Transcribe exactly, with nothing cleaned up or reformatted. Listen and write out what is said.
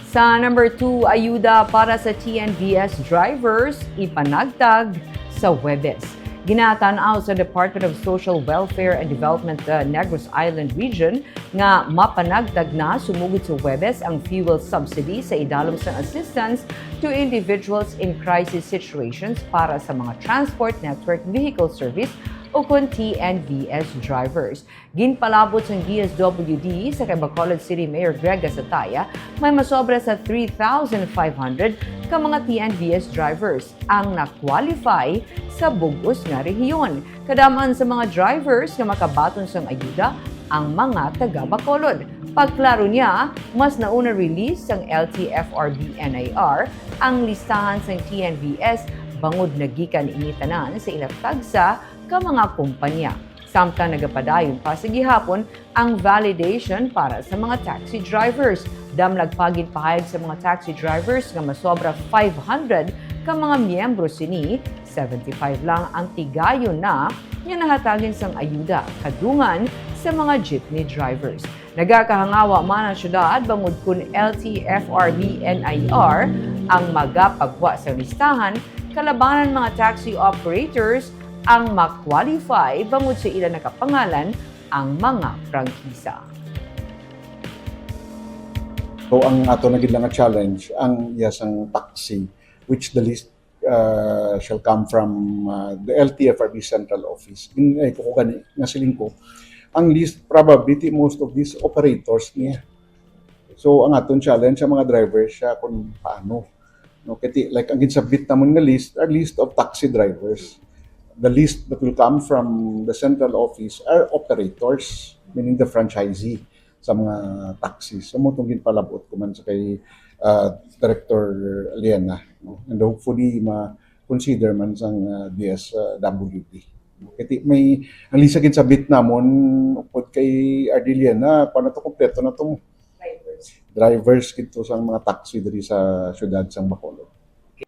Sa number two, ayuda para sa T N V S drivers, ipanagtag sa Huwebes. Ginatan-aw sa Department of Social Welfare and Development, uh, Negros Island Region nga mapanagtag na sumugod sa Huwebes ang fuel subsidy sa idalom sang assistance to individuals in crisis situations para sa mga Transport Network Vehicle Service o kon T N V S drivers. Ginpalabot sang D S W D sa kay Bacolod City Mayor Greg Gasataya, may masobra sa three thousand five hundred ka mga T N V S drivers ang na-qualify sa bug-os nga rehiyon. Kadam-an sa mga drivers nga makabaton sang ayuda ang mga taga Bacolod. Pagklaro niya, mas nauna release sang L T F R B N I R ang listahan sang T N V S bangod nagikan ini tanan sa ila tagsa ka mga kumpanya. Samtang nagapadayon pa sa gihapon ang validation para sa mga taxi drivers. Damlag pa ginpahayag sa mga taxi drivers nga masobra five hundred ka mga miyembro sini, seventy-five lang ang tigayon na nga nahatagan sang ayuda kadungan sa mga jeepney drivers. Nagakahangawa man ang syudad bangod kun L T F R B N I R ang magapagwa sa listahan, kalabanan mga taxi operators ang ma-qualify bangod sa ila nakapangalan ang mga prangkisa. So ang ato na gid lang nga challenge ang iya sang taxi, which the list uh, shall come from uh, the L T F R B Central Office. In, eh, ko gani nga siling ko, ang list probably ti most of these operators niya. So ang aton challenge sa mga drivers siya kung paano. No, kay ti- like ang ginsubmit namon nga list are list of taxi drivers. The list that will come from the central office are operators, meaning the franchisee sa mga taxis. So mo tong ginpalabot ko man sa kay uh, Director Liana, no? And hopefully ma-consider man sang uh, D S W D. Kay ti- may ang list nga ginsubmit namon upod kay Ardiliana, pa na to kompleto na to drivers kito sang mga taxi diri sa syudad sang Bacolod.